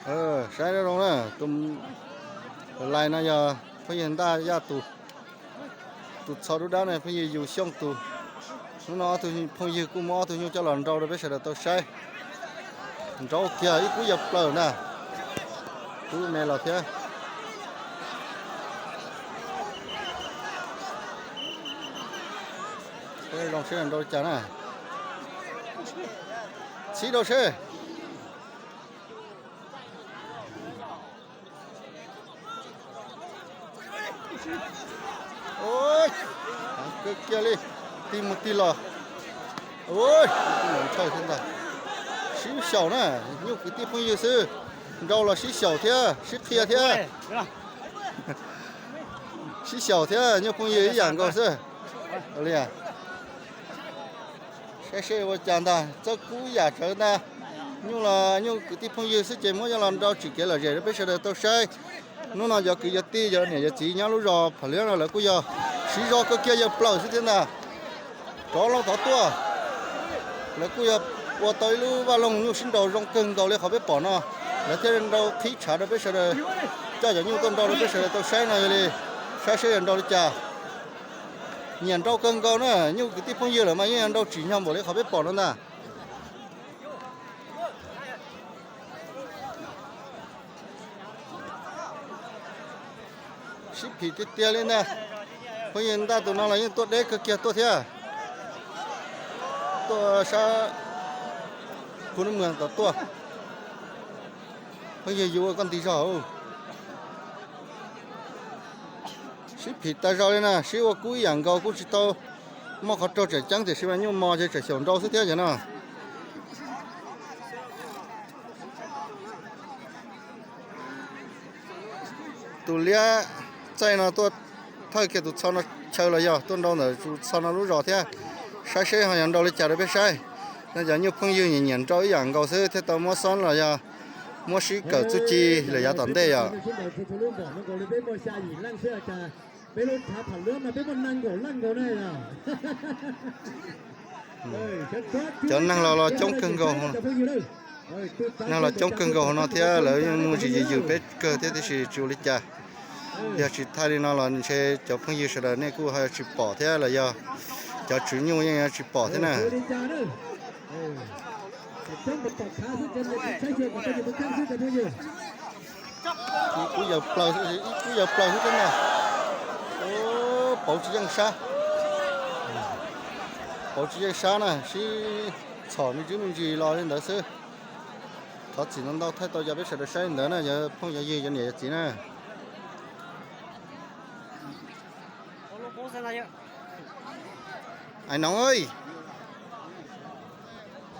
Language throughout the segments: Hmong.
Saib zoo na, tus lais no yog phooj ywg Ntaj Yaj tus, tus txho dub dab no phooj ywg Yus Xyooj tus. Hnub no ob tug phooj ywg kuj muab ob tug nyuj coj los nrau rau peb sawv daws tau saib. Nrau kiag ib kub yawg plaws ntag. Kub me los thiab. Zoo seb nrau li cas na. Txhib rau seb. Kawg kiag li, tig mus tig los. Ntshai thiab ntag. Sib xyaum na, nyuj kwv tij phooj ywg xwb, nrau los sib xyaum thiab sib qhia thiab. Sib xyaum thiab nyuj phooj ywg ib yam nkaus xwb. Saib seb ua cas ntag, txawb kub ib yam tsawv ntag. Nyuj los nyuj kwv tij phooj ywg xwb ces muab coj los nrau tsim kev lom zem rau peb sawv daws tau saib. Hnub no cov kwv yog tij, cov niam yog txiv nyob lub zos Pham Liab no lawv kuj yog siv zog kawg kiag yawg plaws xwb thiab ntag. Rov loo thov tuaj, lawv kuj yog ua tau ib lub vaj loog nyuj sib nraus zoo kawg nkaus li qhov peb pom no. Lawv thiaj nrau qhib tshav rau peb sawv daws, coj cov nyuj tuaj nrau rau peb sawv daws tau saib no yog li. Saib seb yog nrau li cas. Nyiam nrau kawg nkaus na, nyuj kwv tij phooj ywg lawm mas yeej yog nrau tsim nyog npaum li qhov peb pom no ntag. Sib phim tiag tiag li ntag. Phooj ywg Ntaj tus no los yeej tuaj deb kawg kiag tuaj thiab. Tuaj sab Khu Nab Mwas tom tuaj. Phooj ywg Yus ua koj nti zog. Sib phim tas zog li na, sib ua kub ib yam nkaus kuj tsis tau muaj qhov raug tseem ceeb tiam sis mas nyuj mos ces tseem xyaum nrau xwb thiab cov no. Tus liab txaij no tuaj thawj kiag tus txho no chaw los yog tuaj nrau ntawm tus txho no lub zos thiab. Saib seb ho yog nrau li cas rau peb saib. No cov nyuj phooj ywg nyiam nyiam nrau ib yam nkaus xwb thiaj tau muab xob los yog muab sib kawm txuj ci lawm yav tom ntej yom. Cov neeg los los coob kawg nkaus, neeg los coob kawg nkaus hauv no thiab lawv yeej muaj ntsis yws yws peb kawg thiab tiam sis tsis ua li cas. Yog tsis thaij li no los ntshe cov phooj ywg sawv daws nej kuj ho yuav tsis pom thiab los yog cov tswv nyuj yeej yuav tsis pom thiab na. Ib kub yawg plaws, ib kub yawg plaws xwb thiab na. Pauv tsis yeej sab, pauv tsis yeej sab na, sib txhom me ntsis me ntsis los li ntawd xwb. Thov txim ntau ntau thaij tau cov peb sawv daws saib li ntawd na, cov phooj cov ywg cov niam cov txiv na. Ais Noov,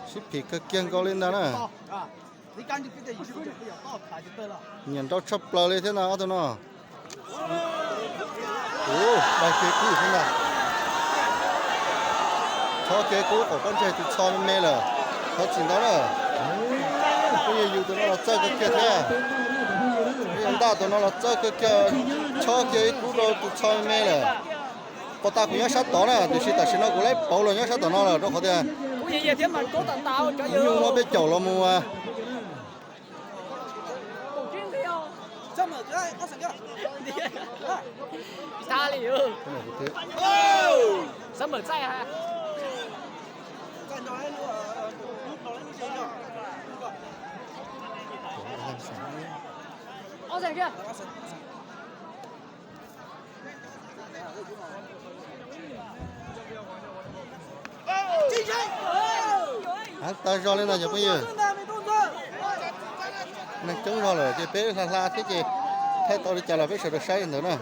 sib phim kawg kiag nkaus li ntag na. Nyiam nrau tshaj plaws li thiab ntag ob tug no. Ub, daig kiag kub thiab ntag. Chob kiag kub qhov pob ntseg tus txho me me lawm. Thov txim ntau na. Kuj yog yus tus no los txawj kawg kiag thiab. Kuj yog Ntaj tus no los txawj kawg kiag, chob kiag ib kub rau tus txho me me lawm. Pos tas kuv nyob sab tod na, tiam sis tam sim no kuv laib pauv los nyob sab tom no lawm rau qhov tias nyuj muab peb caum los mus. Heev tag zog li ntag cov phooj ywg. Neeg coob zog lawm ces peb hla hla thiab ces thaij tau li cas los peb sawv daws saib li ntawd na.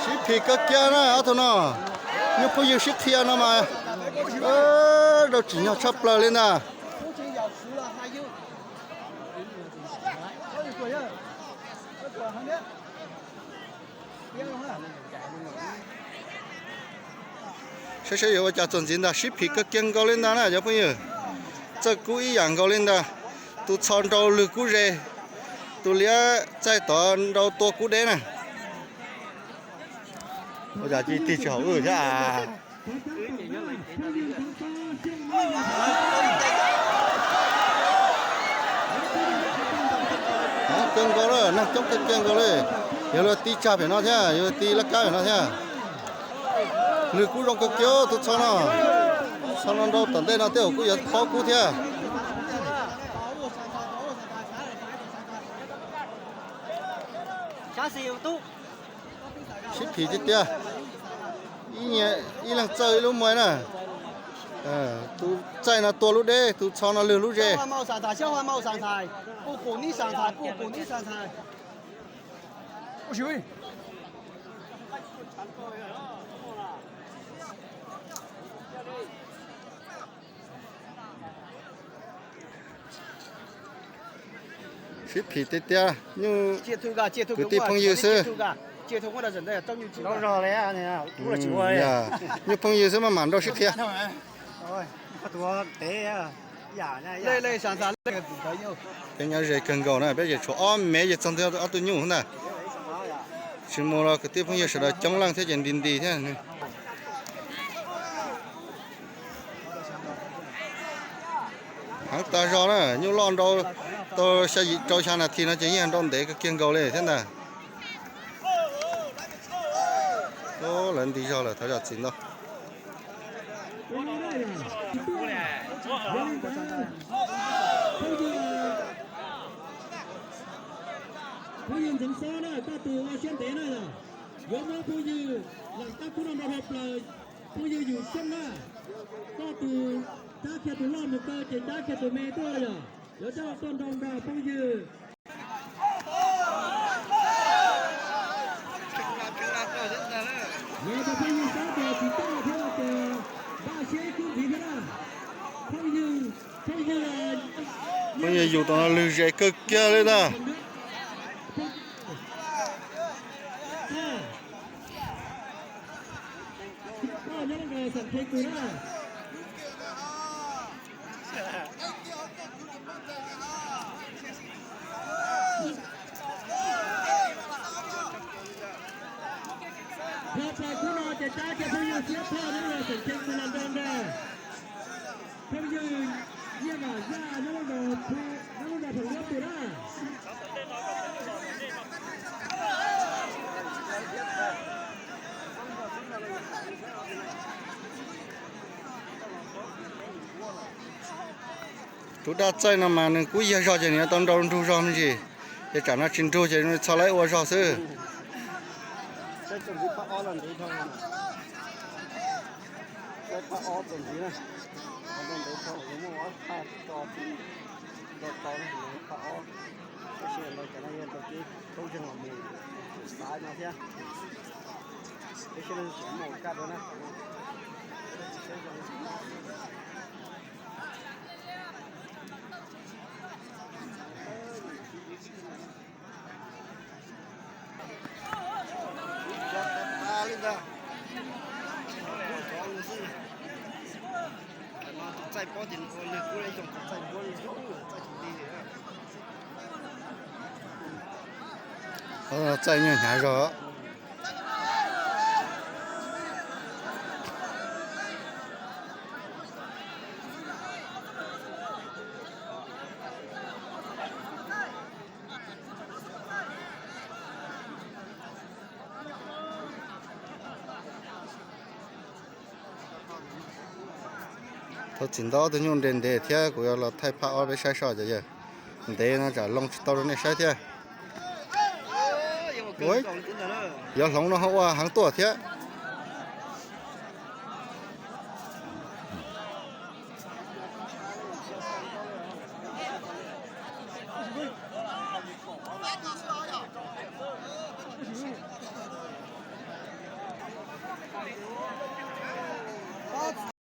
Sib phim kawg kiag na ob tug no. Nyuj phooj ywg sib qhia no mas rau tsim nyog tshaj plaws li ntag. Saib saib yuav ua cas txuas ntxiv ntag, sib phim kawg kiag nkaus li ntag na cov phooj ywg. Txawj kub ib yam nkaus li ntag. Tus txho nrau lwg kub ze, tus liab txaij tod nrau tua kub deb na. Ua cas tig tsis haum wb thiab a. Kawg nkaus lawm, neeg coob kawg kiag nkaus li. Yog luag ti tsag pem no thiab, yog luag ti laj kab pem no thiab. Lwg kub zoo kawg kiag tus txho no. Txho no nrau tom ntej no tej zaum kuj yuav paub kub thiab. Sib phim tiag tiag. Ib leeg txawj ib lub muaj na. Tus txaij no tua lub deb, tus txho no lwg lub ze. Sib phim tiag tiag, nyuj kwv tij phooj ywg xwb. Nyuj phooj ywg xwb maj mam nrau sib qhia. Peb nyob ze kawg nkaus na, peb ces tshuav ob mev ces txog ntawm ob tug nyuj ntag. Tsis mus los kwv tij phooj ywg sawv daws coob leej thiab ces nti nti thiab. Heev tas zog na, nyuj loj nrau tau xya yim rau xya nas this no ces yeej nrau ntev kawg kiag nkaus li thiab ntag. Lawv nti zog lawm, thov zam txim ntau. Phooj ywg ntxeev xob na, koj tus ua siab ntev na yom. Yuav muab phooj ywg lam tab kub no nrau hauv plaws, phooj ywg yus xyoob na. Koj tus cab kiag tus loj mus kaw ces cab kiag tus me tuaj yom. Yuav coj tuaj nrau nrog phooj ywg. Yog tias phooj ywg sab tias tsis tau thiab no ces npaj siab ib kub ntxiv thiab na. Phooj ywg, phooj ywg, phooj ywg yus tus no lwg ze kawg kiag li ntag. Koj nyob nkaus xeem Kheej tus na. Nrog plaws kub no ces tab cia phooj ywg Siab Thoj nyob rau xeem Kheej tus los nrog nrog. Phooj ywg Nyiaj Vam Zaj nyob rau, nyob rau Pheem Huab tus na. Tus dab txaij no mas nws kub yag zog ces nws yuav tau nrau nrug zog me ntsis, ces tsam no tsis nrug ces txhob laib ua zog xwb. Txaij nyuag hnyav zog. Thov txim ntau, tus nyuj nres ntev thiab kuv yuav los thaij phab ob peb saib soj cov yawg. Ntev no tsam loo tsis tau rau nej saib thiab. Yuav hloov no ho ua heev tuaj thiab.